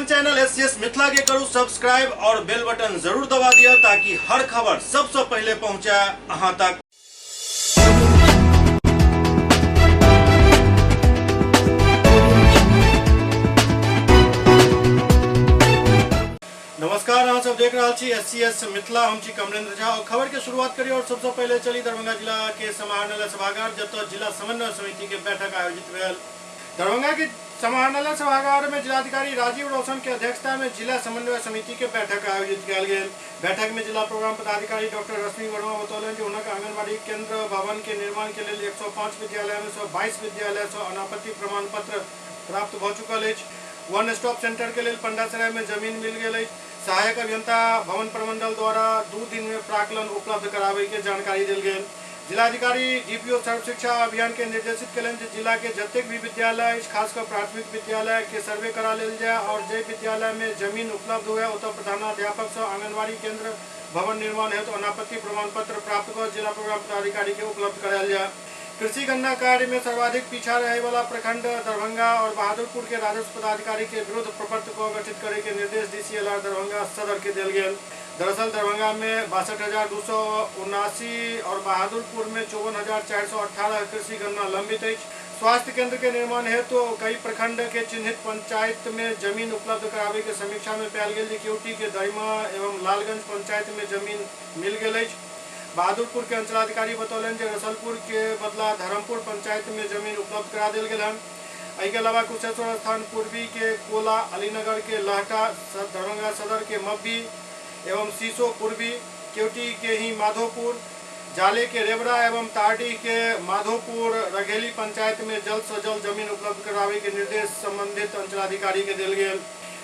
अपन channel SCS Mithila के करू सब्सक्राइब और बेल बटन जरूर दबा दिया ताकि हर खबर सबसे पहले पहुंचे अहां तक। नमस्कार, अहाँ सब देख रहा छी एससीएस मिथिला, हम छी कमलेंद्र झा और खबर के शुरुआत करी और सबसे पहले चली दरभंगा जिला के समाहरणालय सभागार, जतऽ जिला समन्वय समिति के बैठक आयोजित भेल। दरभंगा के समाहरणालय सभागार में जिलाधिकारी राजीव रोशन के अध्यक्षता में जिला समन्वय समिति के बैठक आयोजित कयल गेल। बैठक में जिला प्रोग्राम पदाधिकारी डॉक्टर रश्मि वर्मा बतौलनि जे हुनक आंगनबाड़ी केंद्र भवन के निर्माण के लेल 105 विद्यालय में सँ 22 विद्यालय सँ अनापत्ति प्रमाण पत्र प्राप्त भ चुकल अछि। वन स्टॉप सेंटर के लेल पंडासराय में जमीन मिल गेल अछि। सहायक अभियंता भवन प्रमंडल द्वारा 2 दिन में प्राकलन उपलब्ध कराबय के जानकारी देल गेल। जिलाधिकारी डीपीओ सर्व शिक्षा अभियान के निर्देशित केलनि जे जिला के जतेक भी विद्यालय अछि, खास कऽ प्राथमिक विद्यालय के सर्वे करा लेल जाय और जाहि विद्यालय में जमीन उपलब्ध हुए ओतय प्रधानाध्यापक सँ आंगनबाड़ी केंद्र भवन निर्माण हेतु अनापत्ति प्रमाण पत्र प्राप्त कऽ जिला प्रोग्राम पदाधिकारी के उपलब्ध करायल जाय। कृषि गणना कार्य में सर्वाधिक पीछा रहय वाला प्रखंड दरभंगा और बहादुरपुर के राजस्व पदाधिकारी के विरुद्ध प्रपत्र क गठित करय के निर्देश डीसीएलआर दरभंगा सदर के देल गेल। दरअसल दरभंगा में 62,279 और बहादुरपुर में 54,418 कृषि गणना लंबित अछि। स्वास्थ्य केंद्र के निर्माण हेतु कई प्रखंड के चिन्हित पंचायत में जमीन उपलब्ध कराबय के समीक्षा में पायल गेल जे केवटी के दरिमा एवं लालगंज पंचायत में जमीन मिल गेल अछि। बहादुरपुर के अंचलाधिकारी बतौलनि जे रसलपुर के बदला धर्मपुर पंचायत में जमीन उपलब्ध करा देल गेल हन। एहि के अलावा कुशेश्वर स्थान पूर्वी के कोला, अलीनगर के लहटा, दरभंगा सदर के मब्बी एवं सीसो पूर्वी, केवटी के ही माधोपुर, जाले के रेवरा एवं तारडीह के माधोपुर रघेली पंचायत में जल्द से जल्द जमीन उपलब्ध करावे के निर्देश संबंधित अंचलाधिकारी के देल गेल।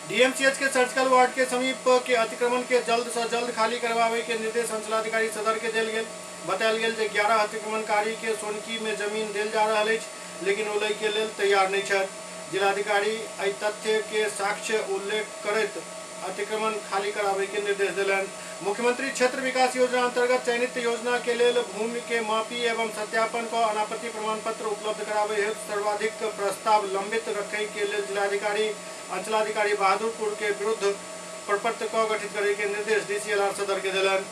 डीएमसीएच के सर्जिकल वार्ड के समीप के अतिक्रमण के जल्द से जल्द खाली करवावे के निर्देश अंचलाधिकारी सदर के देल गेल। बतायल गेल जे 11 अतिक्रमणकारी के सोनकी में जमीन देल जा रहल अछि, लेकिन ओ लै के लेल तैयार नहि छथि। जिलाधिकारी एहि तथ्य के साक्ष्य उल्लेख करैत अतिक्रमण खाली कराबय के निर्देश देलनि। मुख्यमंत्री क्षेत्र विकास योजना अंतर्गत चयनित योजना के लेल भूमि के मापी एवं सत्यापन क अनापत्ति प्रमाण पत्र उपलब्ध कराबय हेतु सर्वाधिक प्रस्ताव लंबित रखय के लेल जिलाधिकारी अंचलाधिकारी बहादुरपुर के विरुद्ध प्रपत्र क गठित करय के निर्देश डीसीएलआर सदर के देलनि।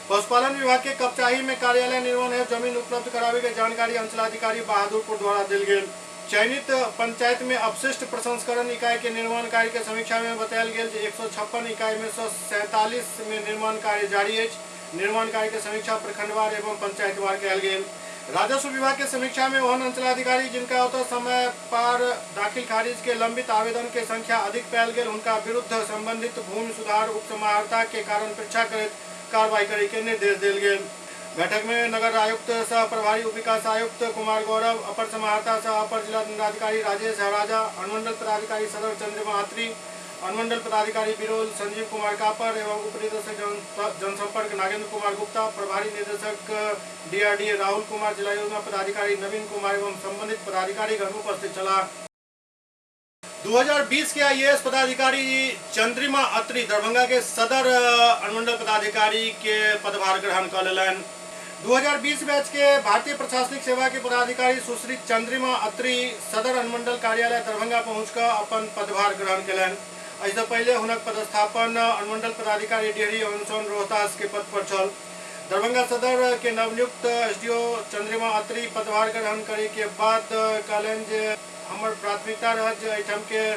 पशुपालन विभाग के कपचाही में कार्यालय निर्माण हेतु जमीन उपलब्ध कराबय के जानकारी अंचलाधिकारी बहादुरपुर द्वारा देल गेल। चयनित पंचायत में अपशिष्ट प्रसंस्करण इकाई के निर्माण कार्य के समीक्षा में बतायल गेल जे 156 इकाई में सँ 47 में निर्माण कार्य जारी अछि। निर्माण कार्य के समीक्षा प्रखंडवार एवं पंचायतवार कयल गेल। राजस्व विभाग के समीक्षा में ओहन अंचलाधिकारी जिनका ओतय समय पार दाखिल खारिज के लंबित आवेदन के संख्या अधिक पायल गेल, हुनका विरुद्ध संबंधित भूमि सुधार उपसमाहर्ता के कारण परीक्षा करैत कार्रवाई करय के निर्देश देल गेल। बैठक में नगर आयुक्त सह प्रभारी उप विकास आयुक्त कुमार गौरव, अपर समाहर्ता सह अपर जिला दंडाधिकारी राजेश हराजा, अनुमंडल पदाधिकारी सदर चंद्रमा अत्री, अनुमंडल पदाधिकारी बिरोल संजीव कुमार कापर एवं उप निदेशक जनसंपर्क नागेंद्र कुमार गुप्ता, प्रभारी निदेशक डीआरडीए राहुल कुमार, जिला योजना पदाधिकारी नवीन कुमार एवं संबंधित पदाधिकारीगण उपस्थित छलाह। 2020 के आईएएस पदाधिकारी चंद्रिमा अत्री दरभंगा के सदर अनुमंडल पदाधिकारी के पदभार ग्रहण क लेलनि। 2020 बैच के भारतीय प्रशासनिक सेवा के पदाधिकारी सुश्री चंद्रिमा अत्री सदर अनुमंडल कार्यालय दरभंगा पहुंच क अपन पदभार ग्रहण केलनि। एहिसँ पहिले हुनक पदस्थापन अनुमंडल पदाधिकारी डेहरी ऑनसोन रोहतास के पद पर छल। दरभंगा सदर के नवनियुक्त एसडीओ चंद्रिमा अत्री पदभार ग्रहण करे के बाद कहलनि जे हमर प्राथमिकता रहत जे एहिठाम के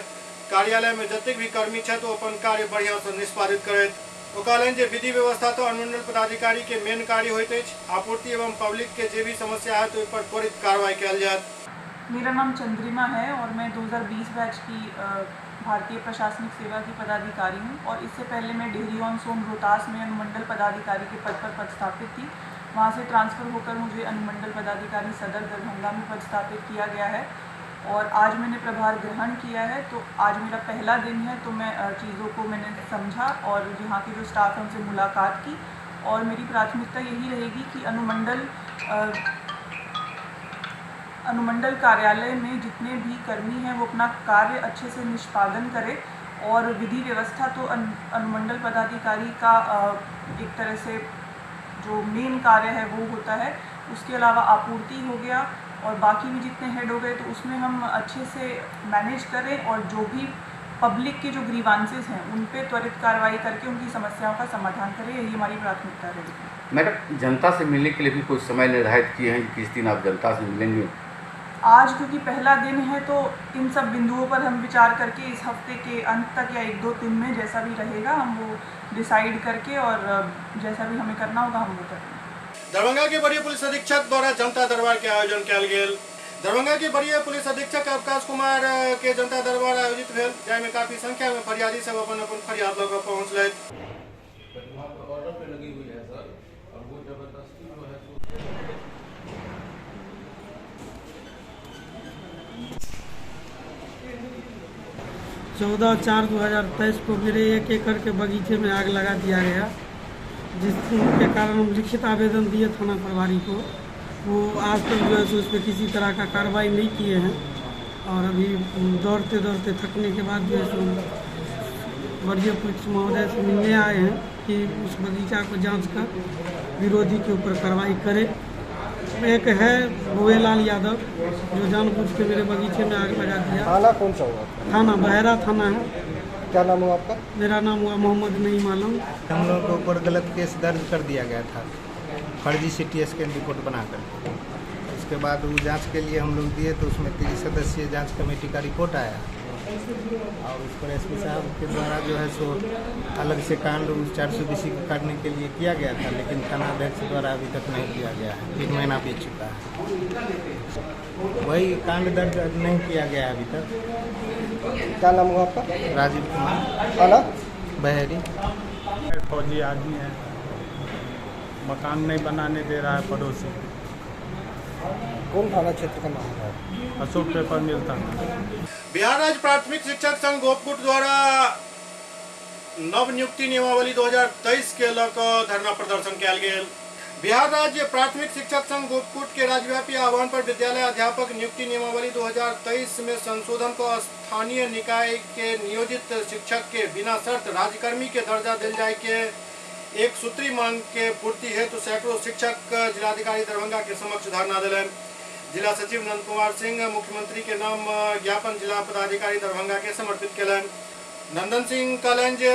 कार्यालय में जतेक भी कर्मी छथि ओ अपन कार्य बढ़िया से निष्पादित करथि। ओ कहलनि जे विधि व्यवस्था तऽ अनुमंडल पदाधिकारी के मेन कार्य होइत अछि, आपूर्ति एवं पब्लिक के जे भी समस्या होयत ओहि पर त्वरित कार्रवाई कयल जायत। मेरा नाम चंद्रिमा है और मैं 2020 बैच की भारतीय प्रशासनिक सेवा की पदाधिकारी हूँ और इससे पहले मैं डेहरी ऑन सोन रोहतास में अनुमंडल पदाधिकारी के पद पर पदस्थापित थी। वहाँ से ट्रांसफ़र होकर मुझे अनुमंडल पदाधिकारी सदर दरभंगा में पदस्थापित किया गया है और आज मैंने प्रभार ग्रहण किया है, तो आज मेरा पहला दिन है, तो मैं चीज़ों को मैंने समझा और यहाँ के जो स्टाफ है उनसे मुलाकात की और मेरी प्राथमिकता यही रहेगी कि अनुमंडल कार्यालय में जितने भी कर्मी हैं वो अपना कार्य अच्छे से निष्पादन करें और विधि व्यवस्था तो अनुमंडल पदाधिकारी का एक तरह से जो मेन कार्य है वो होता है, उसके अलावा आपूर्ति हो गया और बाकी भी जितने हेड हो गए तो उसमें हम अच्छे से मैनेज करें और जो भी पब्लिक के जो ग्रीवांसेस हैं उन पे त्वरित कार्रवाई करके उनकी समस्याओं का समाधान करें, यही हमारी प्राथमिकता रहेगी। मैडम, जनता से मिलने के लिए भी कोई समय निर्धारित किए हैं कि किस दिन आप जनता से मिलेंगे? आज क्योंकि पहला दिन है तो इन सब बिंदुओं पर हम विचार करके इस हफ्ते के अंत तक या 1-2 दिन में जैसा भी रहेगा हम वो डिसाइड करके और जैसा भी हमें करना होगा हम वो करेंगे। दरभंगा के वरीय पुलिस अधीक्षक द्वारा जनता दरबार के आयोजन कयल गेल। दरभंगा के वरीय पुलिस अधीक्षक अवकाश कुमार के जनता दरबार आयोजित भेल, जाहिमे काफी संख्या में फरियादी सब अपन अपन फरियाद लऽ कऽ पहुँचलथि। 14/4/2023 को मेरे 1 एकड़ के बगीचे में आग लगा दिया गया, जिसके कारण हम लिखित आवेदन दिए थाना प्रभारी को। वो आज तक जो है सो उस पर किसी तरह का कार्रवाई नहीं किए हैं और अभी दौड़ते दौड़ते थकने के बाद जो है सो वरीय पुलिस महोदय से मिलने आए हैं कि उस बगीचा को जांच कर विरोधी के ऊपर कार्रवाई करे। एक है भुवेलाल यादव जो जानबूझ के मेरे बगीचे में आग लगा दिया। थाना कौन सा हुआ? थाना बहरा थाना है। क्या नाम हुआ आपका? मेरा नाम हुआ मोहम्मद नईम आलम। हम लोगों के ऊपर गलत केस दर्ज कर दिया गया था, फर्जी CT scan report बनाकर। उसके बाद वो जांच के लिए हम लोग दिए तो उसमें 3 सदस्यीय जांच कमेटी का रिपोर्ट आया और उस पर SP साहब के द्वारा जो है सो अलग से कांड उस 420 को काटने के लिए किया गया था, लेकिन थाना अध्यक्ष द्वारा अभी तक नहीं किया गया है। 3 महीना बीत चुका है, वही कांड दर्ज नहीं किया गया है अभी तक। क्या नाम हुआ आपका? राजीव कुमार, थाना बहरी। फौजी आदमी है, मकान नहीं बनाने दे रहा है पड़ोसी। कौन थाना क्षेत्र का नाम है? अशोक पेपर मिलता है। बिहार राज्य प्राथमिक शिक्षक संघ गोपकुट द्वारा नव नियुक्ति नियमावली 2023 के लऽ कऽ धरना प्रदर्शन कयल गेल। बिहार राज्य प्राथमिक शिक्षक संघ गोपकुट के राज्यव्यापी आह्वान पर विद्यालय अध्यापक नियुक्ति नियमावली 2023 में संशोधन को स्थानीय निकाय के नियोजित शिक्षक के बिना शर्त राज्यकर्मी के दर्जा दिल जाय के एक सूत्री मांग के पूर्ति हेतु सैकड़ों शिक्षक जिलाधिकारी दरभंगा के समक्ष धरना दिलनि। जिला सचिव नंद कुमार सिंह मुख्यमंत्री के नाम ज्ञापन जिला पदाधिकारी दरभंगा के समर्पित कयलनि। नंदन सिंह कहलनि जे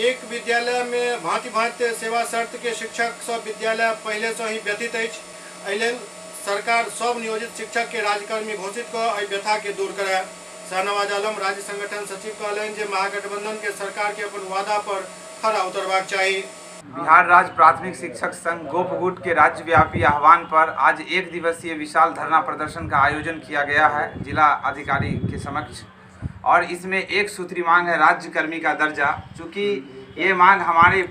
एक विद्यालय में भांति भांति सेवा शर्त के शिक्षक सब विद्यालय पहले से ही व्यथित अछि, एहि लेल सरकार सब नियोजित शिक्षक के राज्यकर्मी घोषित कऽ एहि व्यथा के दूर करय। शाहनवाज आलम राज्य संगठन सचिव कहलनि जे महागठबंधन के सरकार के अपन वादा पर खरा उतरबाक चाही। बिहार राज्य प्राथमिक शिक्षक संघ गोपगुट के राज्यव्यापी आह्वान पर आज 1 दिवसीय विशाल धरना प्रदर्शन का आयोजन किया गया है जिला अधिकारी के समक्ष, और इसमें एक सूत्री मांग है राज्यकर्मी का दर्जा। चूँकि ये मांग हमारे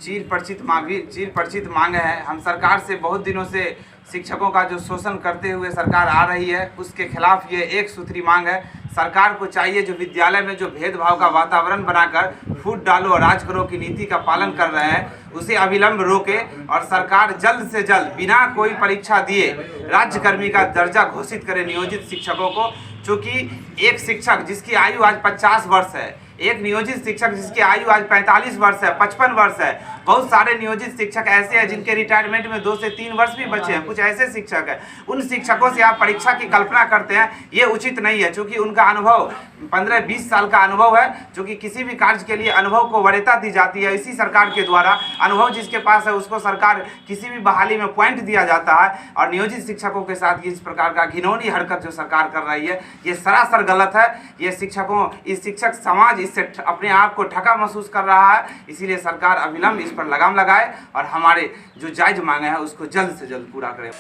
चीर परिचित मांग है। हम सरकार से बहुत दिनों से शिक्षकों का जो शोषण करते हुए सरकार आ रही है उसके खिलाफ ये एक सूत्री मांग है। सरकार को चाहिए जो विद्यालय में जो भेदभाव का वातावरण बनाकर फूट डालो और राज करो की नीति का पालन कर रहे हैं उसे अविलंब रोके और सरकार जल्द से जल्द बिना कोई परीक्षा दिए राज्यकर्मी का दर्जा घोषित करे नियोजित शिक्षकों को। चूँकि एक शिक्षक जिसकी आयु आज 50 वर्ष है, एक नियोजित शिक्षक जिसकी आयु आज 45 वर्ष है, 55 वर्ष है, बहुत सारे नियोजित शिक्षक ऐसे हैं जिनके रिटायरमेंट में 2 से 3 वर्ष भी बचे हैं, कुछ ऐसे शिक्षक हैं, उन शिक्षकों से आप परीक्षा की कल्पना करते हैं ये उचित नहीं है। चूँकि उनका अनुभव 15-20 साल का अनुभव है, चूँकि किसी भी कार्य के लिए अनुभव को वरीयता दी जाती है इसी सरकार के द्वारा। अनुभव जिसके पास है उसको सरकार किसी भी बहाली में पॉइंट दिया जाता है, और नियोजित शिक्षकों के साथ इस प्रकार का घिनौनी हरकत जो सरकार कर रही है ये सरासर गलत है। ये शिक्षकों, इस शिक्षक समाज इससे अपने आप को ठका महसूस कर रहा है, इसीलिए सरकार अविलंब इस पर लगाम लगाए और हमारे जो जायज मांगे हैं उसको जल्द से जल्द पूरा करे।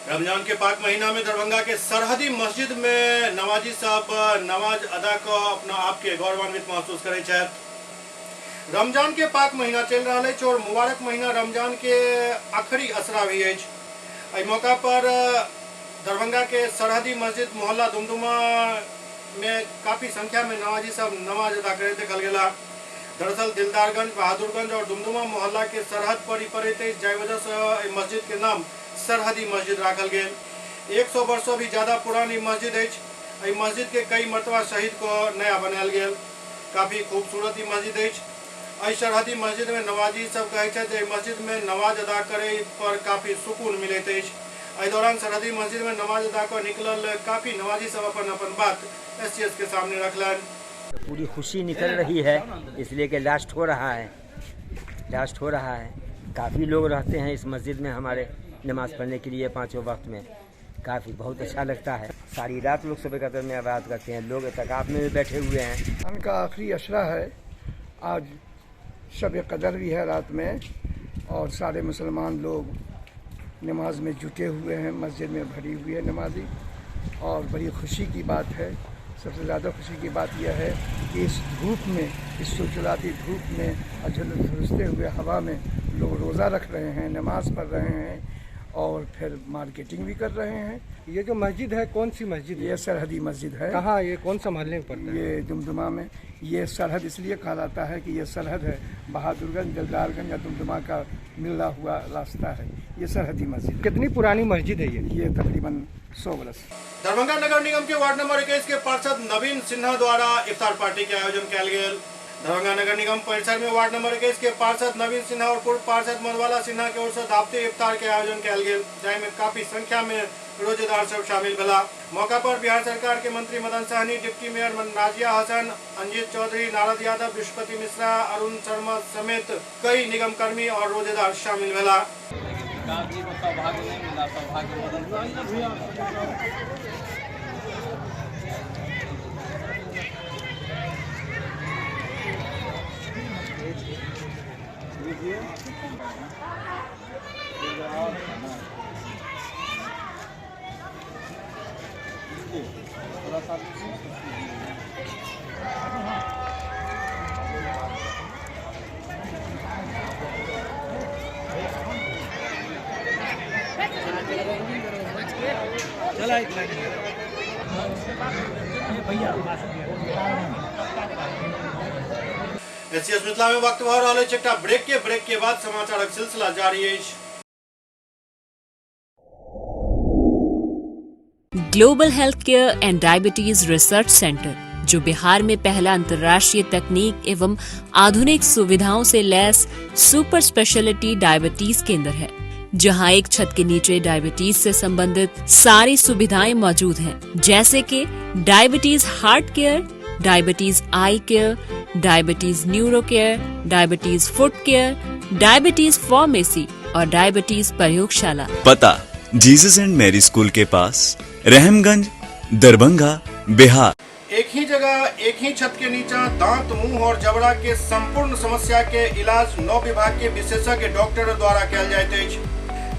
रमजान के पाक महीना में दरभंगा के सरहदी मस्जिद में नवाजी साहब नमाज अदा क अपना आपके गौरवान्वित महसूस करै छथि। रमजान के पाक महीना चलि रहल अछि और मुबारक महीना रमजान के आखिरी असरा भी अछि। एहि मौका पर दरभंगा के सरहदी मस्जिद मोहल्ला दुमदुमा में काफ़ी संख्या में नवाजी सब नमाज अदा करैत देखल गेला। दरअसल दिलदारगंज, बहादुरगंज और दुमदुमा मोहल्ला के सरहद पर ही पड़ैत अछि, जाहि वजह से एहि मस्जिद के नाम सरहदी मस्जिद राखल गेल। 100 वर्ष से भी ज़्यादा पुरानी मस्जिद अछि। एहि मस्जिद के कई मरतबा शहीद को नया बनायल गेल। काफ़ी खूबसूरत ई मस्जिद अछि। एहि सरहदी मस्जिद में नवाजी सब कहै छथि जे एहि मस्जिद में नमाज अदा करै पर काफ़ी सुकून मिलैत अछि। एहि दौरान सरहदी मस्जिद में नमाज अदा कऽ निकलल काफ़ी नवाजी सब अपन अपन बात SCS के सामने रखलनि। तो पूरी खुशी निकल रही है, इसलिए कि लास्ट हो रहा है, लास्ट हो रहा है। काफ़ी लोग रहते हैं इस मस्जिद में हमारे नमाज़ पढ़ने के लिए पाँचों वक्त में, काफ़ी बहुत अच्छा लगता है। सारी रात लोग सुबह कदर में आबाद करते हैं, लोग एतकाफ में भी बैठे हुए हैं। उनका आखिरी अशरा है, आज शब कदर भी है रात में, और सारे मुसलमान लोग नमाज में जुटे हुए हैं, मस्जिद में भरी हुई है नमाजी, और बड़ी खुशी की बात है। सबसे ज़्यादा खुशी की बात यह है कि इस धूप में, इस चुलचुलाती धूप में और झुलसते हुए हवा में लोग रोज़ा रख रहे हैं, नमाज़ पढ़ रहे हैं और फिर मार्केटिंग भी कर रहे हैं। ये जो मस्जिद है कौन सी मस्जिद है? ये सरहदी मस्जिद है। कहाँ, ये कौन सा मोहल्ले में पड़ता है? ये दुमदुमा में। ये सरहद इसलिए कहलाता है कि ये सरहद है, बहादुरगंज, दिलदारगंज या दुमदुमा का मिला हुआ रास्ता है। ये सरहदी मस्जिद। कितनी पुरानी मस्जिद है ये? ये तकरीबन 100 बरस। दरभंगा नगर निगम के वार्ड नंबर 21 के पार्षद नवीन सिन्हा द्वारा इफ्तार पार्टी के आयोजन कयल गेल। दरभंगा नगर निगम परिसर में वार्ड नंबर 21 के पार्षद नवीन सिन्हा और पूर्व पार्षद मधुबाला सिन्हा के ओर से दावती इफ्तार के आयोजन कयल गेल, जाहिमे काफी संख्या में रोजेदार सब शामिल भेला। मौका पर बिहार सरकार के मंत्री मदन सहनी, डिप्टी मेयर नाजिया हसन, अंजित चौधरी, नारद यादव, विश्वपति मिश्रा, अरुण शर्मा समेत कई निगम कर्मी और रोजेदार शामिल भेला। एसीएस मिथिला में वक्त भऽ रहल अछि एकटा ब्रेक के बाद समाचारक सिलसिला जारी अछि। Global health care and diabetes research centre, जो बिहार में पहला अंतर्राष्ट्रीय तकनीक एवं आधुनिक सुविधाओं से लैस सुपर स्पेशलिटी डायबिटीज केंद्र है, जहां एक छत के नीचे डायबिटीज से संबंधित सारी सुविधाएं मौजूद हैं, जैसे कि diabetes heart care, diabetes eye care, diabetes neuro care, diabetes foot care, diabetes pharmacy और डायबिटीज प्रयोगशाला। पता जीसस एंड मैरी स्कूल के पास, रहमगंज, दरभंगा, बिहार। एक ही जगह एक ही छत के नीचा दांत, मुंह और जबड़ा के संपूर्ण समस्या के इलाज 9 विभाग के विशेषज्ञ डॉक्टर द्वारा कयल जाइत अछि।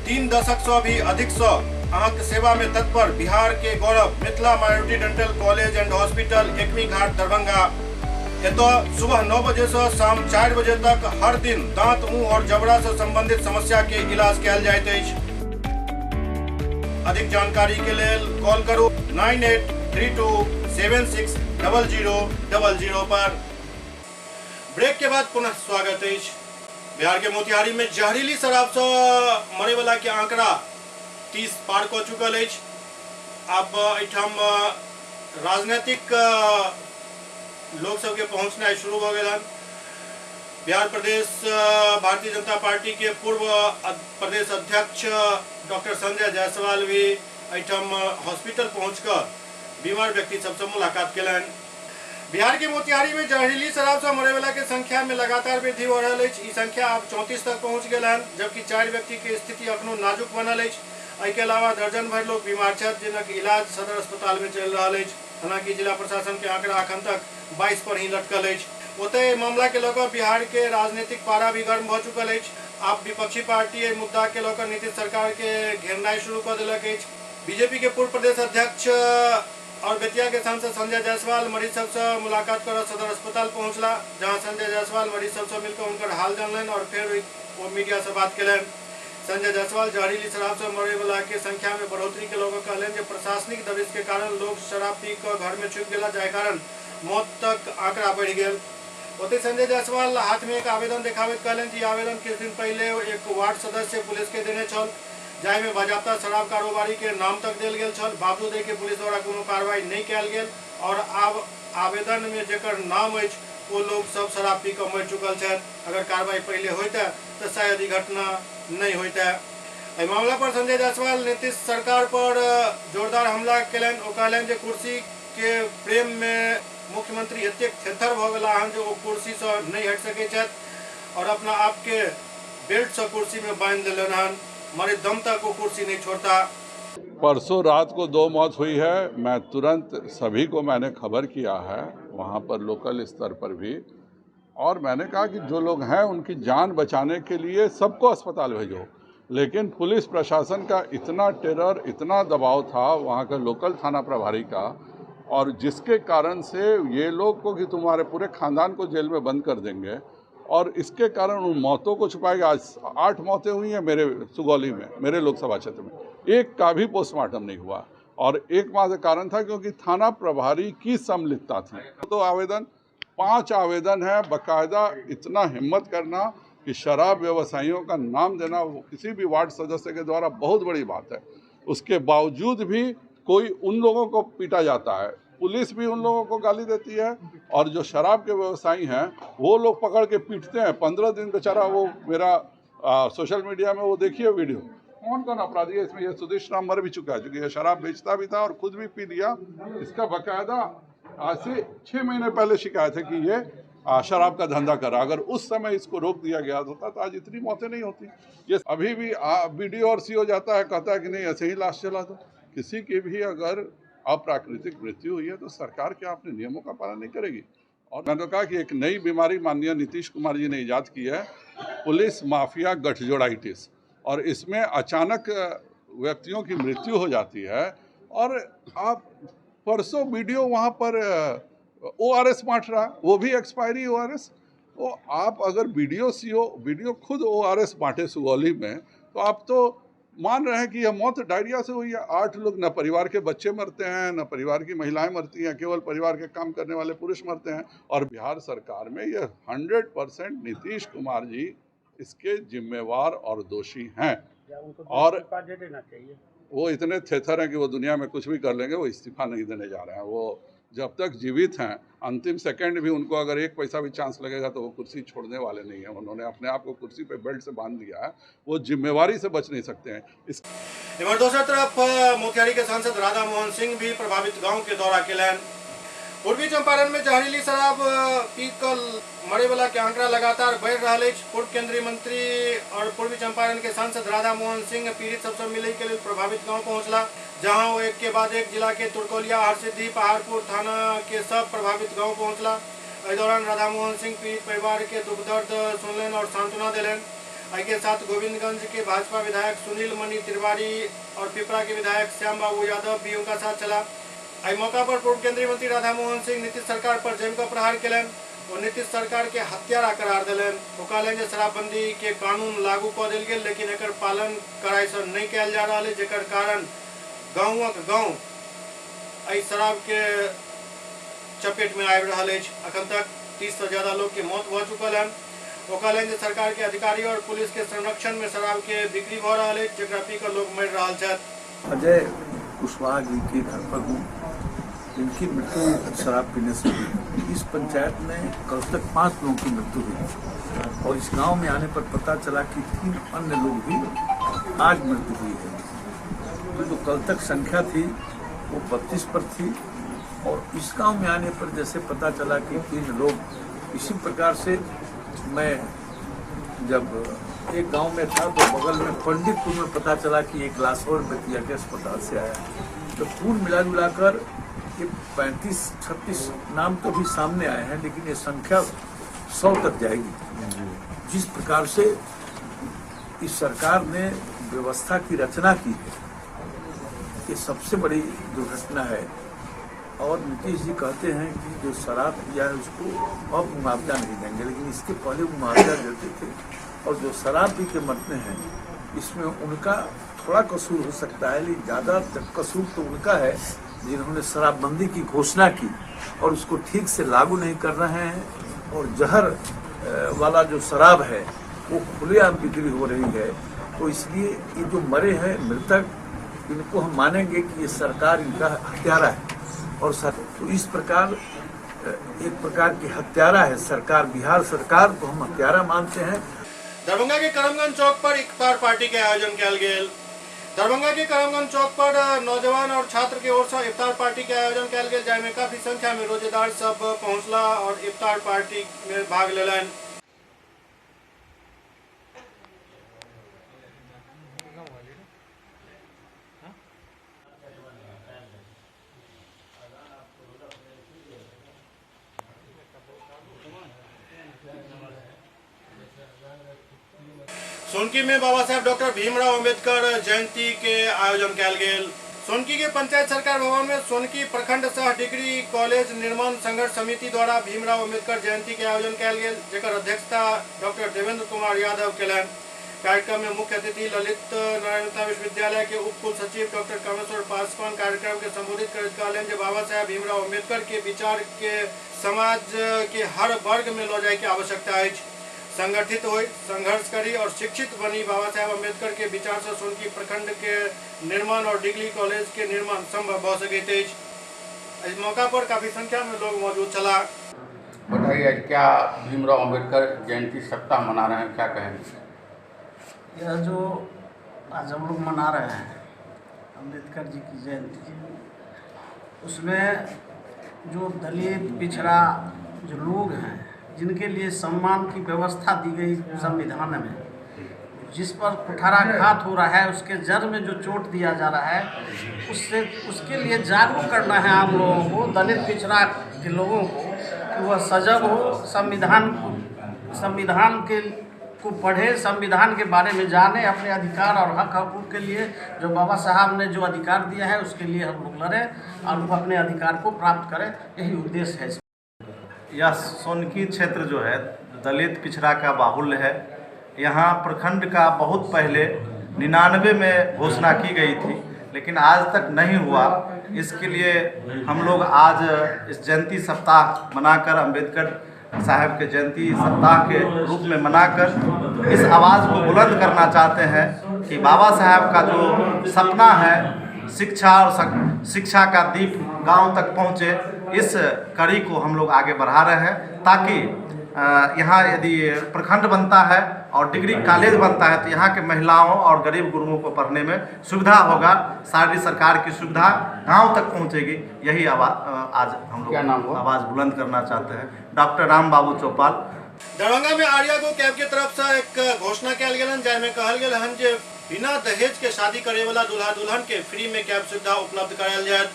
3 दशक से भी अधिक से अहाँके सेवा में तत्पर बिहार के गौरव Mithila minority dental college and hospital, Ekmi Ghat, Darbhanga. एतय सुबह 9 बजे से शाम 4 बजे तक हर दिन दांत, मुंह और जबड़ा से संबंधित समस्या के इलाज कयल जाइत अछि। अधिक जानकारी के लेल कॉल करू 983276 0000 पर। ब्रेक के बाद पुनः स्वागत अछि। बिहार के मोतिहारी में जहरीली शराब से मरे वाला के आंकड़ा 30 पार कऽ चुकल अछि। अब एहिठाम राजनीतिक लोग सबके पहुँचनाइ शुरू भऽ गेल हन। बिहार प्रदेश भारतीय जनता पार्टी के पूर्व प्रदेश अध्यक्ष डॉक्टर संजय जायसवाल भी एहिठाम हॉस्पिटल पहुँच कऽ बीमार व्यक्ति सबसे मुलाकात केलनि। बिहार के मोतिहारी में जहरीली शराब से मरे वाला के संख्या में लगातार वृद्धि हो रहल अछि। ई संख्या अब 34 तक पहुंच गेल हन, जबकि 4 व्यक्ति के स्थिति अखनो नाजुक बनल अछि। एहिके अलावा दर्जन भरि लोग बीमार छथि, जिनक इलाज सदर अस्पताल में चलि रहल अछि। हालांकि जिला प्रशासन के आंकड़ा अखन तक 22 पर ही लटकल अछि। ओतहि मामला के लऽ कऽ बिहार के राजनीतिक पारा भी गर्म भऽ चुकल अछि। आब विपक्षी पार्टी एहि मुद्दा के लऽ कऽ नीतीश सरकार के घेरनाइ शुरू कऽ देलक अछि। बीजेपी के पूर्व प्रदेश अध्यक्ष और बेतिया के सांसद संजय जायसवाल मरीज सबसे मुलाकात कर सदर अस्पताल पहुंचला, जहां संजय जायसवाल मरीज सबसे मिलकर उनकर हाल जानलनि और फिर वो मीडिया से बात केलनि। संजय जायसवाल जहरीली शराब से मरे वाला के संख्या में बढ़ोतरी के लऽ कऽ कहलनि जे प्रशासनिक दबिश के कारण लोग शराब पी कऽ घर में छुपि गेला, जाहि कारण मौत तक आंकड़ा बढ़ि गेल। ओतहि संजय जायसवाल हाथ में एक आवेदन देखाबैत कहलनि जे आवेदन किछु दिन पहिले एक वार्ड सदस्य पुलिस के देने छल, जाहिमे बाजाबता शराब कारोबारी के नाम तक देल गेल छल। बावजूद एहिके पुलिस द्वारा कोनो कार्रवाई नहि कयल गेल और आब आवेदन में जेकर नाम अछि ओ लोग सब शराब पी कऽ मरि चुकल छथि। अगर कार्रवाई पहिले होइते तऽ शायद ई घटना नहि होइते। एहि मामला पर संजय जायसवाल नीतीश सरकार पर जोरदार हमला केलनि। ओ कहलनि जे कुर्सी के प्रेम में मुख्यमंत्री एतेक थेथर भऽ गेला हन जे ओ कुर्सीसँ नहि हटि सकैत छथि और अपना आपके बेल्टसँ कुर्सीमे बान्हि देलनि हन, मरे दम तक वो कुर्सी नहीं छोड़ता। परसों रात को 2 मौत हुई है। मैं तुरंत सभी को मैंने खबर किया है वहाँ पर लोकल स्तर पर भी, और मैंने कहा कि जो लोग हैं उनकी जान बचाने के लिए सबको अस्पताल भेजो। लेकिन पुलिस प्रशासन का इतना टेरर, इतना दबाव था वहाँ के लोकल थाना प्रभारी का, और जिसके कारण से ये लोग को कि तुम्हारे पूरे ख़ानदान को जेल में बंद कर देंगे, और इसके कारण उन मौतों को छुपाएगा। आज 8 मौतें हुई हैं मेरे सुगौली में, मेरे लोकसभा क्षेत्र में, एक का भी पोस्टमार्टम नहीं हुआ। और एकमात्र कारण था क्योंकि थाना प्रभारी की संलिप्तता थी। तो आवेदन 5 आवेदन है बाकायदा। इतना हिम्मत करना कि शराब व्यवसायियों का नाम देना वो किसी भी वार्ड सदस्य के द्वारा बहुत बड़ी बात है। उसके बावजूद भी कोई उन लोगों को पीटा जाता है, पुलिस भी उन लोगों को गाली देती है, और जो शराब के व्यवसायी हैं वो लोग पकड़ के पीटते हैं। 15 दिन बेचारा वो मेरा सोशल मीडिया में वो देखिए वीडियो, कौन कौन अपराधी है इसमें। ये सुदेश राम मर भी चुका है क्योंकि ये शराब बेचता भी था और खुद भी पी लिया। इसका बाकायदा आज से 6 महीने पहले शिकायत है कि ये शराब का धंधा कर रहा। अगर उस समय इसको रोक दिया गया होता तो आज इतनी मौतें नहीं होती। ये अभी भी बीडीओ और सीओ जाता है, कहता है कि नहीं ऐसे ही लाश चला दो। किसी की भी अगर अप्राकृतिक मृत्यु हुई है तो सरकार क्या अपने नियमों का पालन नहीं करेगी? और मैंने तो कहा कि एक नई बीमारी माननीय नीतीश कुमार जी ने ईजाद की है, पुलिस माफिया गठजोड़ाइटिस, और इसमें अचानक व्यक्तियों की मृत्यु हो जाती है। और आप परसों वीडियो वहाँ पर ORS बांट रहा, वो भी एक्सपायरी ORS। तो आप अगर बीडीओ सीओ बीडीओ खुद ORS बांटे सुगौली में, तो आप तो मान रहे हैं कि यह मौत डायरिया से हुई है। 8 लोग, न परिवार के बच्चे मरते हैं, न परिवार की महिलाएं मरती हैं, केवल परिवार के काम करने वाले पुरुष मरते हैं। और बिहार सरकार में यह 100% नीतीश कुमार जी इसके जिम्मेवार और दोषी हैं। और देना चाहिए। वो इतने थेथर हैं कि वो दुनिया में कुछ भी कर लेंगे, वो इस्तीफा नहीं देने जा रहे हैं। वो जब तक जीवित हैं, अंतिम सेकंड भी उनको अगर 1 पैसा भी चांस लगेगा तो वो कुर्सी छोड़ने वाले नहीं हैं। उन्होंने अपने आप को कुर्सी पे बेल्ट से बांध दिया है, वो जिम्मेवारी से बच नहीं सकते हैं। इस इधर दूसरी तरफ मोतिहारी के सांसद राधा मोहन सिंह भी प्रभावित गाँव के दौरा केलनि। पूर्वी चंपारण में जहरीली शराब पी कऽ मरे वाला के आंकड़ा लगातार बढ़ि रहल अछि। पूर्व केंद्रीय मंत्री और पूर्वी चंपारण के सांसद राधा मोहन सिंह पीड़ित सबसे मिले के लिए प्रभावित गांव पहुंचला, जहां वो एक के बाद एक जिला के तुरकौलिया, हरसिद्धि, पहाड़पुर थाना के सब प्रभावित गांव पहुंचला। एहि दौरान राधा मोहन सिंह पीड़ित परिवार के दुख दर्द सुनलनि और सांत्वना देलनि। एहि के साथ गोविंदगंज के भाजपा विधायक सुनील मणि तिवारी और पिपरा के विधायक श्याम बाबू यादव भी उनका साथ चला। एहि मौका पर पूर्व केंद्रीय मंत्री राधा मोहन सिंह नीतीश सरकार पर जमकर प्रहार केलनि। ओ नीतीश सरकार के हत्यारा करार देलनि। ओ कहलनि जे शराबबंदी के कानून लागू कऽ देल गेल, लेकिन एकर पालन कड़ाई से नहीं कयल जा रहल है, जेकर कारण गाँवक गाँव एहि शराब के चपेट में आबि रहल अछि। अखन तक 30 से ज्यादा लोग के मौत भऽ चुकल हन। ओ कहलनि जे सरकार के अधिकारी और पुलिस के संरक्षण में शराब के बिक्री भऽ रहल अछि, जेकरा पी कऽ लोग मरि रहल छथि। अजय कुशवाहा जी के घर पर हूँ, इनकी मृत्यु शराब पीने से हुई। इस पंचायत में कल तक 5 लोगों की मृत्यु हुई और इस गांव में आने पर पता चला कि 3 अन्य लोग भी आज मृत्यु हुई है। तो जो कल तक संख्या थी वो 32 पर थी और इस गांव में आने पर जैसे पता चला कि 3 लोग। इसी प्रकार से मैं जब एक गांव में था तो बगल में पंडितपुर में पता चला कि एक लाश और बेतिया के अस्पताल से आया। तो कुल मिला जुलाकर ये 35-36 नाम तो भी सामने आए हैं, लेकिन ये संख्या 100 तक जाएगी। जिस प्रकार से इस सरकार ने व्यवस्था की रचना की है, ये सबसे बड़ी दुर्घटना है। और नीतीश जी कहते हैं कि जो शराब पिया है उसको अब मुआवजा नहीं देंगे, लेकिन इसके पहले मुआवजा देते थे। और जो शराब पी के मरते हैं इसमें उनका थोड़ा कसूर हो सकता है, लेकिन ज़्यादा कसूर तो उनका है जिन्होंने शराबबंदी की घोषणा की और उसको ठीक से लागू नहीं कर रहे हैं। और जहर वाला जो शराब है वो खुलेआम बिक्री हो रही है। तो इसलिए ये जो मरे हैं मृतक, इनको हम मानेंगे कि ये सरकार इनका हत्यारा है। और तो इस प्रकार एक प्रकार की हत्यारा है सरकार, बिहार सरकार को हम हत्यारा मानते हैं। दरभंगा के करमगंज चौक पर इफ्तार पार्टी के आयोजन कयल गेल। दरभंगा के करमगंज चौक पर नौजवान और छात्र के ओर से इफ्तार पार्टी के आयोजन कयल गेल, जाहिमे काफी संख्या में रोजेदार सब पहुंचला और इफ्तार पार्टी में भाग लेलनि। सोनकी में बाबा साहेब डॉक्टर भीमराव अम्बेडकर जयंती के आयोजन कयल गेल। सोनकी के पंचायत सरकार भवन में सोनकी प्रखंड सह डिग्री कॉलेज निर्माण संघर्ष समिति द्वारा भीमराव अम्बेडकर जयंती के आयोजन कयल गेल, जकर अध्यक्षता डॉक्टर देवेंद्र कुमार यादव केलनि। कार्यक्रम में मुख्य अतिथि ललित नारायण मिथिला विश्वविद्यालय के उप कुल सचिव डॉक्टर कामेश्वर पासवान कार्यक्रम के संबोधित करैत कहलनि जे बाबा साहेब भीमराव अम्बेडकर के विचार के समाज के हर वर्ग में लऽ जाय के आवश्यकता अछि। संगठित हो, संघर्ष करी और शिक्षित बनी बाबा साहेब अम्बेडकर के विचार से सोनकी प्रखंड के निर्माण और डिग्री कॉलेज के निर्माण संभव भ सकैत अछि। इस मौका पर काफी संख्या में लोग मौजूद छलाह। बताइए, क्या भीमराव अम्बेडकर जयंती सप्ताह मना रहे हैं, क्या कहेंगे? यह जो आज हम लोग मना रहे हैं अम्बेडकर जी की जयंती, उसमें जो दलित पिछड़ा जो लोग हैं जिनके लिए सम्मान की व्यवस्था दी गई संविधान में, जिस पर कुठाराघात हो रहा है, उसके जड़ में जो चोट दिया जा रहा है, उससे उसके लिए जागरूक करना है आम लोगों को, दलित पिछड़ा के लोगों को, कि वह सजग हो, संविधान के को पढ़े, संविधान के बारे में जाने, अपने अधिकार और हक हकूक के लिए जो बाबा साहब ने जो अधिकार दिया है उसके लिए हम लोग लड़ें और वो अपने अधिकार को प्राप्त करें, यही उद्देश्य है। यह सोनकी क्षेत्र जो है दलित पिछड़ा का बाहुल्य है। यहाँ प्रखंड का बहुत पहले 99 में घोषणा की गई थी, लेकिन आज तक नहीं हुआ। इसके लिए हम लोग आज इस जयंती सप्ताह मनाकर, अम्बेडकर साहब के जयंती सप्ताह के रूप में मनाकर इस आवाज़ को बुलंद करना चाहते हैं कि बाबा साहब का जो सपना है शिक्षा और शिक्षा का दीप गांव तक पहुंचे, इस कड़ी को हम लोग आगे बढ़ा रहे हैं, ताकि यहाँ यदि प्रखंड बनता है और डिग्री कॉलेज बनता है तो यहाँ के महिलाओं और गरीब गुरुओं को पढ़ने में सुविधा होगा, सारी सरकार की सुविधा गांव तक पहुँचेगी। यही आवाज़ आज हम लोग आवाज़ बुलंद करना चाहते हैं। डॉक्टर राम बाबू चौपाल। दरभंगा में आर्या गो कैब के तरफ से एक घोषणा कयल गेल, जाहिमे कहल गेल हन जे बिना दहेज के शादी करे वाला दुल्हा दुल्हन के फ्री में कैब सुविधा उपलब्ध करायल जायत।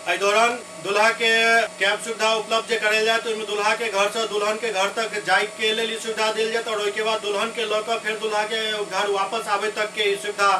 एहि दौरान दुल्हा के कैब सुविधा उपलब्ध जे करायल जायत ओहिमे दुल्हा के घर से दुल्हन के घर तक जाय के लेल ई सुविधा देल जायत और ओहिके बाद दुल्हन के लऽ कऽ फेर दुल्हा के घर वापस आबे तक के ई सुविधा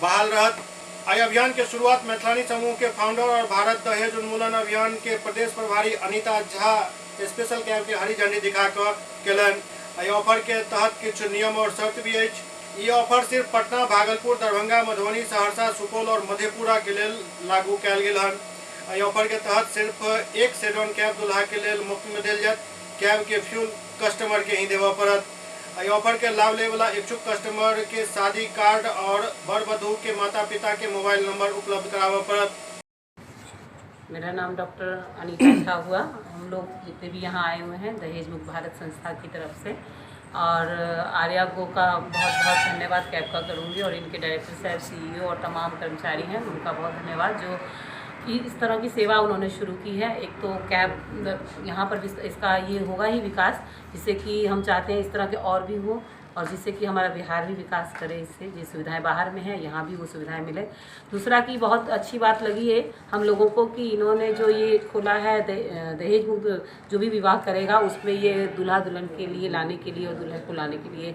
बहाल रहत। एहि अभियान के शुरुआत मैथिलानी समूह के फाउंडर और भारत दहेज उन्मूलन अभियान के प्रदेश प्रभारी अनिता झा स्पेशल कैब के हरी झंडी दिखा कऽ केलनि। एहि ऑफर के तहत किछु नियम और शर्त भी अछि। ई ऑफर सिर्फ पटना, भागलपुर, दरभंगा, मधुबनी, सहरसा, सुपौल और मधेपुरा के लेल लागू कयल गेल हन। एहि ऑफर के तहत सिर्फ एक सेडॉन कैब दुल्हा के लेल मुफ्त में देल जायत। कैब के फ्यूल कस्टमर के ही देबऽ पड़त। एहि ऑफर के लाभ ले वाला इच्छुक कस्टमर के शादी कार्ड और वर वधू के माता पिता के मोबाइल नंबर उपलब्ध कराबऽ पड़त। मेरा नाम डॉक्टर अनीता झा हुआ। हम लोग जितने भी यहाँ आए हुए हैं दहेज मुक्त भारत संस्था की तरफ से, और आर्या गो का बहुत बहुत धन्यवाद कैब का करूँगी, और इनके डायरेक्टर साहब, सीईओ और तमाम कर्मचारी हैं उनका बहुत धन्यवाद जो इस तरह की सेवा उन्होंने शुरू की है। एक तो कैब यहाँ पर भी इसका ये होगा ही विकास, जिससे कि हम चाहते हैं इस तरह के और भी हो, और जिससे कि हमारा बिहार भी विकास करे। इससे जो सुविधाएं बाहर में हैं यहाँ भी वो सुविधाएं मिले। दूसरा कि बहुत अच्छी बात लगी है हम लोगों को कि इन्होंने जो ये खोला है दहेज मुक्त जो भी विवाह करेगा उसमें ये दूल्हा दुल्हन के लिए लाने के लिए और दुल्हन को लाने के लिए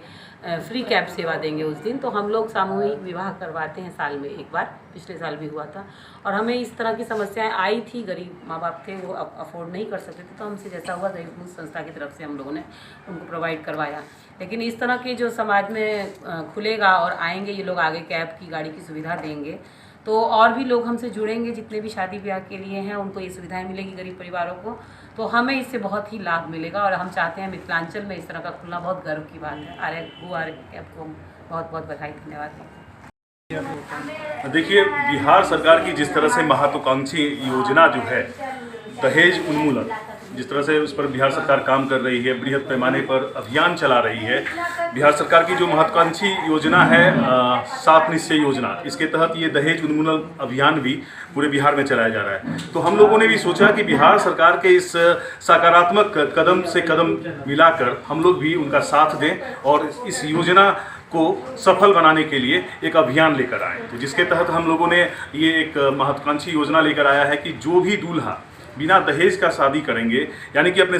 फ्री कैब सेवा देंगे उस दिन। तो हम लोग सामूहिक विवाह करवाते हैं साल में एक बार, पिछले साल भी हुआ था, और हमें इस तरह की समस्याएं आई थी। गरीब माँ बाप थे, वो अफोर्ड नहीं कर सकते थे, तो हमसे जैसा हुआ दहेज मुक्त संस्था की तरफ से हम लोगों ने उनको प्रोवाइड करवाया। लेकिन इस तरह के जो समाज में खुलेगा और आएंगे ये लोग आगे कैब की गाड़ी की सुविधा देंगे, तो और भी लोग हमसे जुड़ेंगे, जितने भी शादी ब्याह के लिए हैं उनको ये सुविधाएं मिलेगी गरीब परिवारों को, तो हमें इससे बहुत ही लाभ मिलेगा। और हम चाहते हैं मिथिलांचल में इस तरह का खुलना बहुत गर्व की बात है। आर्या गो आर्या कैब को हम बहुत बहुत बधाई, धन्यवाद। देखिए, बिहार सरकार की जिस तरह से महत्वाकांक्षी योजना जो है दहेज उन्मूलन, जिस तरह से उस पर बिहार सरकार काम कर रही है, बृहद पैमाने पर अभियान चला रही है। बिहार सरकार की जो महत्वाकांक्षी योजना है सात निश्चय योजना, इसके तहत ये दहेज उन्मूलन अभियान भी पूरे बिहार में चलाया जा रहा है। तो हम लोगों ने भी सोचा कि बिहार सरकार के इस सकारात्मक कदम से कदम मिलाकर हम लोग भी उनका साथ दें और इस योजना को सफल बनाने के लिए एक अभियान लेकर आए। तो जिसके तहत हम लोगों ने ये एक महत्वाकांक्षी योजना लेकर आया है कि जो भी दूल्हा बिना दहेज का शादी करेंगे, यानी कि अपने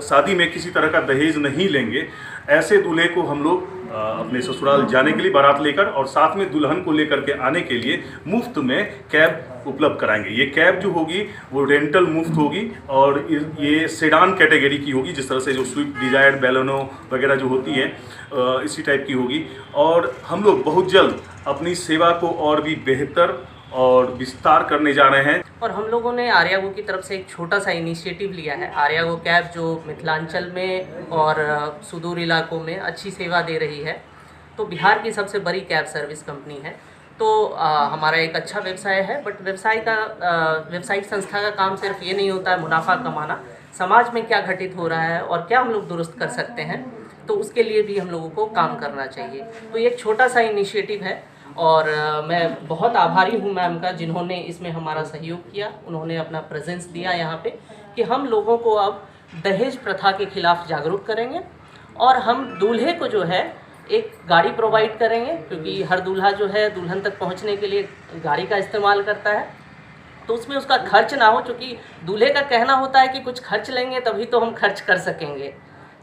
शादी में किसी तरह का दहेज नहीं लेंगे, ऐसे दूल्हे को हम लोग अपने ससुराल जाने के लिए बारात लेकर और साथ में दुल्हन को लेकर के आने के लिए मुफ्त में कैब उपलब्ध कराएंगे। ये कैब जो होगी वो रेंटल मुफ्त होगी और ये सेडान कैटेगरी की होगी, जिस तरह से जो स्विफ्ट डिजायर, बेलेनो वगैरह जो होती है इसी टाइप की होगी। और हम लोग बहुत जल्द अपनी सेवा को और भी बेहतर और विस्तार करने जा रहे हैं। और हम लोगों ने आर्यागो की तरफ से एक छोटा सा इनिशिएटिव लिया है। आर्यागो कैब जो मिथिलांचल में और सुदूर इलाकों में अच्छी सेवा दे रही है, तो बिहार की सबसे बड़ी कैब सर्विस कंपनी है। तो हमारा एक अच्छा व्यवसाय है, बट व्यवसायिक संस्था का काम सिर्फ ये नहीं होता है मुनाफा कमाना, समाज में क्या घटित हो रहा है और क्या हम लोग दुरुस्त कर सकते हैं, तो उसके लिए भी हम लोगों को काम करना चाहिए। तो ये एक छोटा सा इनिशिएटिव है और मैं बहुत आभारी हूँ मैम का, जिन्होंने इसमें हमारा सहयोग किया, उन्होंने अपना प्रेजेंस दिया यहाँ पे कि हम लोगों को अब दहेज प्रथा के खिलाफ जागरूक करेंगे और हम दूल्हे को जो है एक गाड़ी प्रोवाइड करेंगे, क्योंकि हर दूल्हा जो है दुल्हन तक पहुँचने के लिए गाड़ी का इस्तेमाल करता है, तो उसमें उसका खर्च ना हो, क्योंकि दूल्हे का कहना होता है कि कुछ खर्च लेंगे तभी तो हम खर्च कर सकेंगे,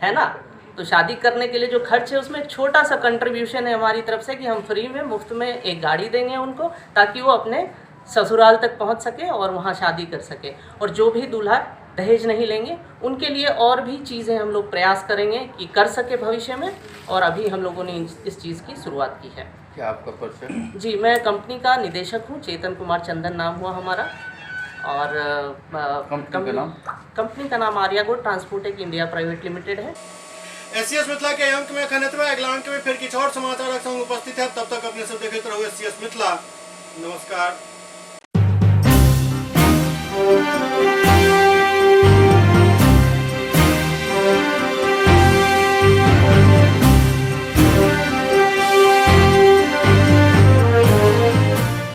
है ना। तो शादी करने के लिए जो खर्च है उसमें एक छोटा सा कंट्रीब्यूशन है हमारी तरफ से कि हम फ्री में मुफ्त में एक गाड़ी देंगे उनको, ताकि वो अपने ससुराल तक पहुंच सके और वहां शादी कर सके। और जो भी दूल्हा दहेज नहीं लेंगे उनके लिए और भी चीज़ें हम लोग प्रयास करेंगे कि कर सके भविष्य में, और अभी हम लोगों ने इस चीज़ की शुरुआत की है। क्या आपका परिचय? जी, मैं कंपनी का निदेशक हूँ, चेतन कुमार चंदन नाम हुआ हमारा, और कंपनी का नाम आर्यागो ट्रांसपोर्टेक इंडिया प्राइवेट लिमिटेड है। एससीएस मिथिला के अंक में एखन एतबे। अगला अंक में फिर किछु और समाचारक संग उपस्थित है। तब तक अपने सब देखैत रहू एससीएस मिथिला। नमस्कार।